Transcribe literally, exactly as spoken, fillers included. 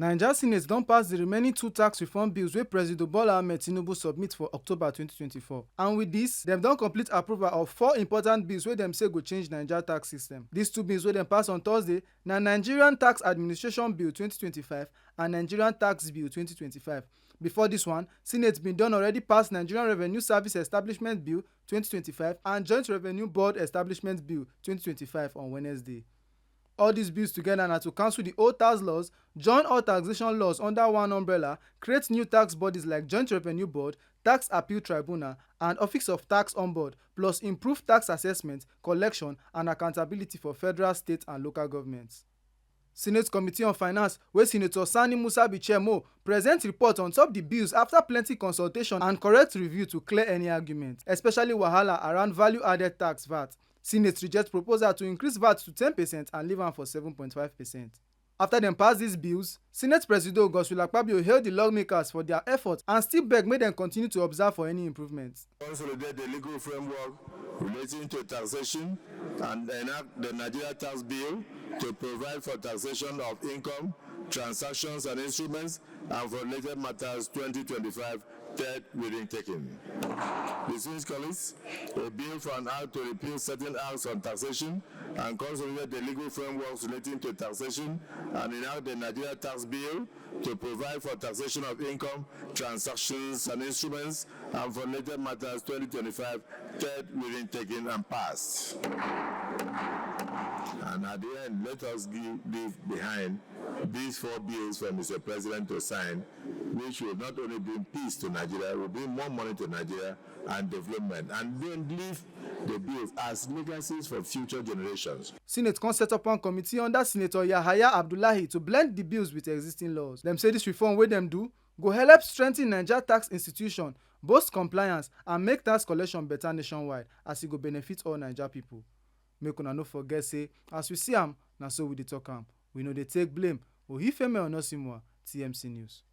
Naija Senate don pass the remaining two tax reform bills wey President Bola Ahmed Tinubu submit for October twenty twenty-four. And with this, dem don complete approval of four important bills wey dem say go change Naija tax system. These two bills wey dem pass on Thursday na Nigerian Tax Administration Bill twenty twenty-five and Nigerian Tax Bill twenty twenty-five. Before this one, Senate bin don already pass Nigerian Revenue Service Establishment Bill twenty twenty-five and Joint Revenue Board Establishment Bill twenty twenty-five on Wednesday. All these bills together na to cancel the old tax laws, join all taxation laws under one umbrella, create new tax bodies like Joint Revenue Board, Tax Appeal Tribunal, and Office of Tax Ombud, plus improve tax assessment, collection, and accountability for federal, state, and local governments. Senate Committee on Finance, wey Senator Sani Musa be chairmo, present report on top the bills after plenty consultation and correct review to clear any argument, especially wahala around value-added tax, vat. Senate reject proposal to increase vat to ten percent and leave am for seven point five percent. After dem pass these bills, Senate President Godswill Akpabio hail the lawmakers for their effort and still beg make dem continue to observe for any improvement. Consolidate the legal framework relating to taxation and enact the Nigeria Tax Bill to provide for taxation of income, transactions and instruments and for related matters twenty twenty-five third reading taken. Distinguished colleagues, a bill for an act to repeal certain acts on taxation and consolidate the legal frameworks relating to taxation and enact the Nigeria Tax Bill to provide for taxation of income, transactions and instruments and for related matters twenty twenty-five third reading taken and passed. And at the end, let us give, leave behind these four bills for Mister President to sign, which will not only bring peace to Nigeria, will bring more money to Nigeria and development, and then leave the bills as legacies for future generations. Senate come set up one committee under Senator Yahaya Abdullahi to blend the bills with existing laws. Dem say this reform wey dem do go help strengthen Naija tax institution, boost compliance, and make tax collection better nationwide, as e go benefit all Naija people. Make una no forget say, as we see am, na so we dey talk am. We no dey take blame. Ohifemi Onosimwa, T M C News.